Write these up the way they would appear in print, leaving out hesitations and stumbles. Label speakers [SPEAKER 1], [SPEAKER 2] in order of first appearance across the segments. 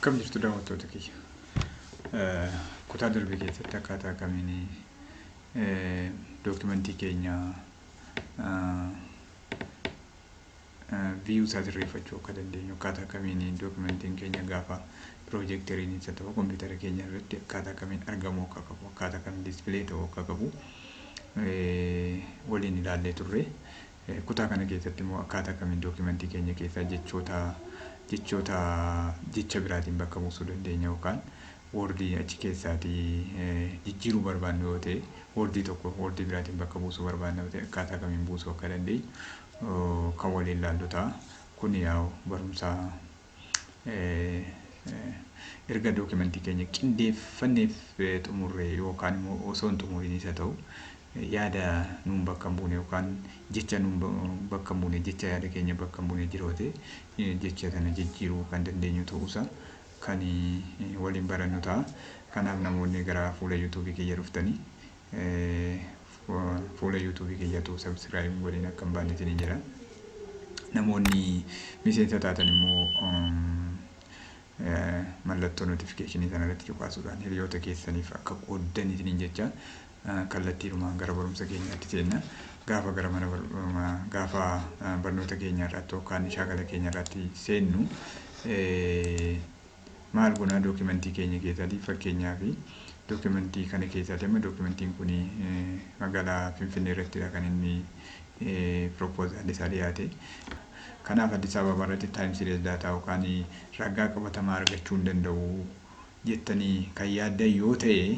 [SPEAKER 1] Akkam jirtu daawwattoota kiyya? Kutaa darbe keessatti akkaataa kamiin dookimentii keenya view isaa sirreeffachuu akka dandeenyu, akkaataa kamiin dookimentiin keenya gaafa piroojeekteriin isa ta'u kompiitara keenya irratti akkaataa kamiin argamuu akka qabu, akkaataa kamiin display ta'uu akka qabu waliin ilaallee turre. Kutaa kana keessatti immoo akkaataa kamiin dookimentii keenya keessaa jechoota jecha biraatiin bakka buusuu dandeenya, yookaan wordii achi keessaatii jijjiiruu barbaannu yoo ta'e, wordii tokko wordii biraatiin bakka buusuu barbaannu yoo ta'e, akkaataa kamiin buusuu akka dandeenyu kan waliin ilaallu ta'a. Kun yaa'u barumsa erga dookimentii keenya qindeeffanneef xumurre, yookaan immoo osoo hin xumuriin isa ta'u, yaada nuun bakka hin buune yookaan jecha nuun bakka hin buune, jecha yaada keenya bakka hin buune jiru ta'e, jecha sana jijjiiruu kan dandeenyu ta'uusaa kan waliin barannu ta'a. Kanaaf namoonni gara fuula yuutuubii kiyya dhuftanii fuula yuutuubii kiyyatu subscribe godhin akka hin baanne isiniin jedha. Namoonni miseensa taatan immoo mallattoo notificationii sana irratti cuqaasuudhaan hiriyoota keessaniif akka qooddan isiniin jecha, kallattiidhumaan gara barumsa keenyaatti seenna. Gaafa gara mana gaafa barnoota keenya irratti yookaan shaakala keenya irratti seennu maal goonaa? Dookimentii keenya keessatti, fakkeenyaaf dookimentii kana keessatti, amma dookimentiin kun magaalaa Finfinnee irrattidha kan inni proposal isaa dhiyaate. Kanaaf Addis Ababa irratti time series data yookaan ragaa qabatamaa argachuu hin danda'u jettanii kan yaaddan yoo ta'e,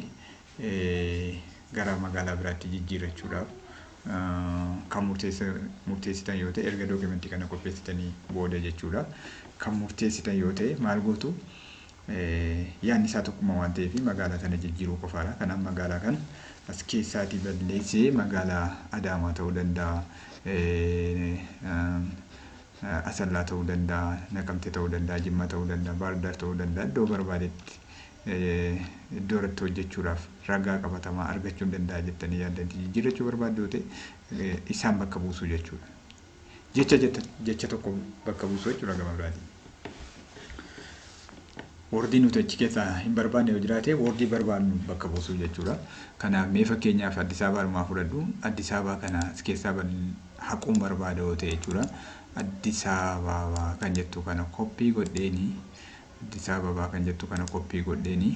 [SPEAKER 1] gara magaalaa biraatti jijjiirrachuudhaaf kan murteessitan yoo ta'e, erga dookimentii kana qopheessitanii booda jechuudha. Kan murteessitan yoo ta'e maal gootu? Yaadni isaa tokkuma waan ta'eef magaalaa kana jijjiiruu qofaadha. Kanaaf magaalaa kana as keessaatii balleessee magaalaa Adaamaa ta'uu danda'a, Asallaa ta'uu danda'a, Naqamte ta'uu danda'a, Jimma ta'uu danda'a, Baahirdaar ta'uu danda'a, iddoo barbaadetti iddoo irratti hojjechuudhaaf ragaa qabatamaa argachuu hin danda'a jettanii yaaddanii jijjiirrachuu barbaaddu yoo ta'e, isaan bakka buusuu jechuudha. Jecha jecha tokko bakka buusuu jechuudha gama biraatiin. Wordii nuti achi keessaa hin barbaanne yoo jiraate, wordii barbaannu bakka buusuu jechuudha. Kanaaf mee fakkeenyaaf Addis Ababaa fudhadhu. Addis Ababaa kana as keessaa haquun barbaada yoo ta'e jechuudha. Addis Ababaa kan jettu kana copy godheeni, Addis Ababaa kan jettu kana copy godheeni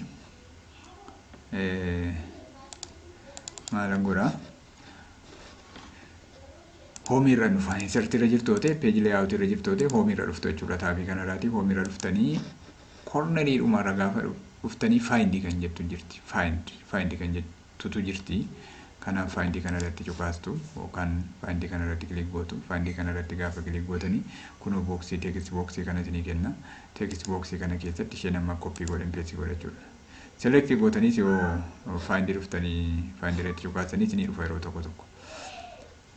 [SPEAKER 1] maalan godhaa? Homeii irra dhufa. Insert irra jirtu yoo ta'e, page layout irra jirtu yoo ta'e, homeii irra dhuftu jechuudha. Tabii kanarraati homeii irra dhuftanii cornerii dhumarra gaafa dhuftanii find kan jettu jirti. Find kan jettutu jirti. Kanaaf find kana irratti cuqaastu yookaan find kana irratti click gootu. Find kana irratti gaafa click gootanii, kunoo boxii, text boxii kana isinii kenna. Text boxii kana keessatti isheen amma copy godhan paste godha jechuudha. Select gootaniis yoo find dhuftanii find irratti cuqaastanii isinii dhufa yeroo tokko tokko.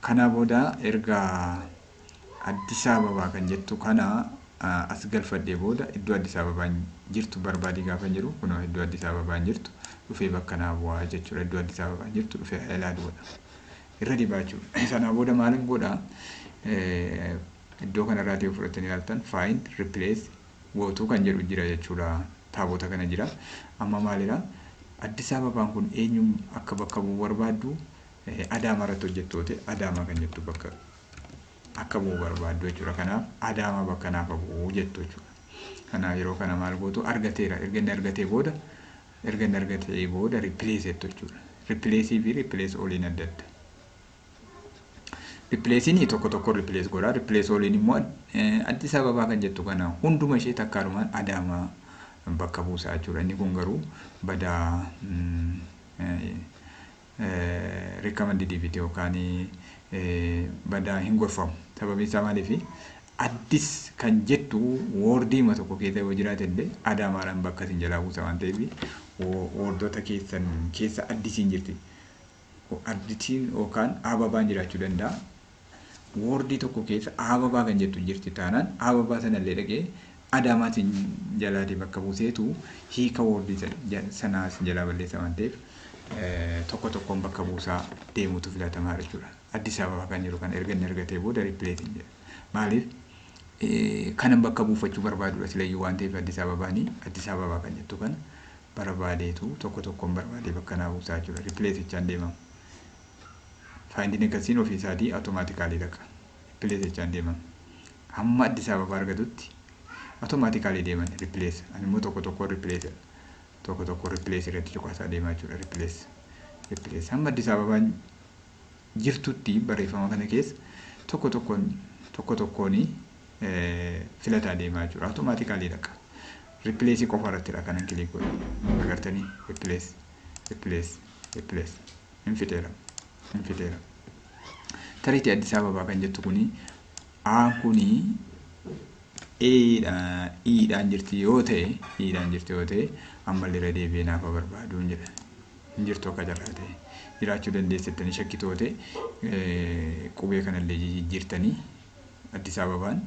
[SPEAKER 1] Kana booda erga Addis Ababaa kan jettu kana as galfadhee booda, iddoo Addis Ababaan jirtu barbaadii gaafa jiru, kunoo iddoo Addis Ababaan jirtu dhufee bakka naa bu'aa jechuudha. Iddoo Addis Ababaan jirtu dhufee ilaalu godha. Irra dibaa jechuudha. Sanaa booda maalin godhaa? Iddoo kanarraati yoo fudhatanii ilaaltan, find, replace, gootuu kan jedhu jira jechuudha. Taabota kana jira. Amma maalidha? Addis Ababaan kun eenyuun akka bakka bu'u barbaaddu? Adaamaa irratti hojjettoota Adaamaa kan jettu bakka akka bu'u barbaaddu jechuudha. Kanaaf Adaamaa bakka naaf bu'u jettu jechuudha. Kanaaf yeroo kana maal gootu? Argateera. Erga inni argatee booda replace jettu jechuudha. Replaceii fi replace alliin adda adda. Replaceiin tokko tokko replace godha. Replace alliin immoo Addis Ababaa kan jettu kana hunduma ishee takkaalumaan Adaamaa bakka buusaa jechuudha. Inni kun garuu badaa recommended miti yookaan badaa hin gorfamu. Sababiin isaa maaliifi? Addis kan jettu wordiima tokko keessa yoo jiraate illee Adaamaadhaan bakka isin jalaa buusa waan ta'eef, wordota keessan keessa Addisiin jirti. Addisiin yookaan Ababaan jiraachuu danda'a. Wordii tokko keessa Ababaa kan jettu jirti taanaan, Ababaa sanallee dhaqee Adaamaatiin jalaatii bakka buuseetu hiika wordii sanaa isin jalaa balleessa waan ta'eef, tokko tokkoon bakka buusaa deemuutu filatamaa jechuudha. Addis Ababaa kan jiru kana erga inni argatee booda replaceiin jedha. Maaliif? Kanan bakka buufachuu barbaadudha silayyuu waan ta'eef, Addis Ababaanii, Addis Ababaa kan jettu kana barbaadeetu tokko tokkoon barbaadee bakka naa buusaa jechuudha. Replace jechaan deemamu. Findiin akkasiin ofii isaatii automatically dhaqa. Replace jechaan deemamu. Hamma Addis Ababaa argatutti automatically deeman replace. Ani immoo tokko tokkoon replace, tokko tokko replace irratti cuqaasaa deemaa jechuudha. Replace, replace, hamma Addis Ababaan jirtutti barreeffama kana keessa tokko tokkoon, tokko tokkoon filataa deemaa jechuudha. Automatically dhaqa. Replace qofa irrattidha kanan click godhu. Agartanii, replace, replace, replace, hin fixeera, hin fixeera. Tariitii Addis Ababaa kan jettu kuni Aan kuni Eedhaan jirti yoo ta'e, Iidhaan jirti yoo ta'e, ammallee irra deebi'ee naaf barbaaduun jedha. Hin jirtu akka carraa ta'e. Jiraachuu dandeessettanii shakkitoo ta'e, qubee kanallee jijjiirtanii, Addis Ababaan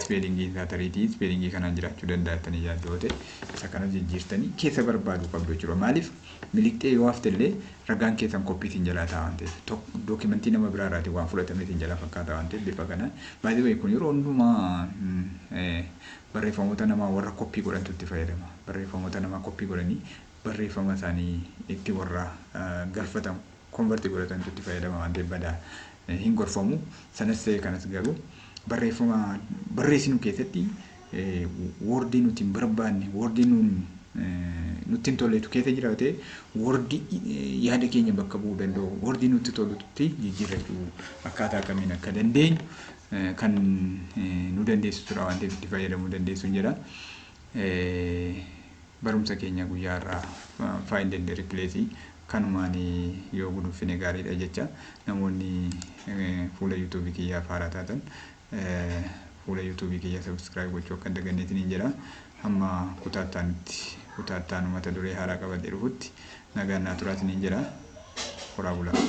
[SPEAKER 1] spellingii isaa tariitii spellingii kanaan jiraachuu danda'a jettanii yaaddoo ta'e, isa kana jijjiirtanii keessa barbaaduu qabdu jechuudha. Maaliif, miliqxee yoo hafte illee ragaan keessan copyitiin jalaa ta'a waan ta'eef, documentii nama biraa irraatii waan fudhatameetiin jalaa fakkaata waan ta'eef, bifa kanaan baay'ee kun yeroo hundumaa barreeffamoota namaa warra copy godhantu itti fayyadama. Barreeffamoota namaa copy godhanii barreeffama isaanii itti warra galfatan, convert godhatantu itti fayyadama waan ta'eef, badaa hin gorfamu. Sanas ta'e kanas garuu, barreeffama barreessinu keessatti wordii nuti hin barbaanne, wordii nuun nutti hin tolletu keessa jira ta'e, wordii yaada keenya bakka bu'uu danda'u, wordii nutti tolutti jijjiirrachuu akkaataa kamiin akka dandeenyu kan nu dandeessisudha waan ta'eef, itti fayyadamuu dandeessu jedha. Barumsa keenya guyyaa irraa find and replace kanumaan yoo guduunfine gaariidha jecha. Namoonni fuula YouTubeii kiyyaaf haaraa taatan, fuula YouTubeii kiyya subscribe gochuu akka hin daganneetiin hin jedha. Hamma kutaattaanitti, kutaattaan mata duree haaraa qabadhee dhufutti, nagaan naa turaatiin hin jedha. Horaa bulaa.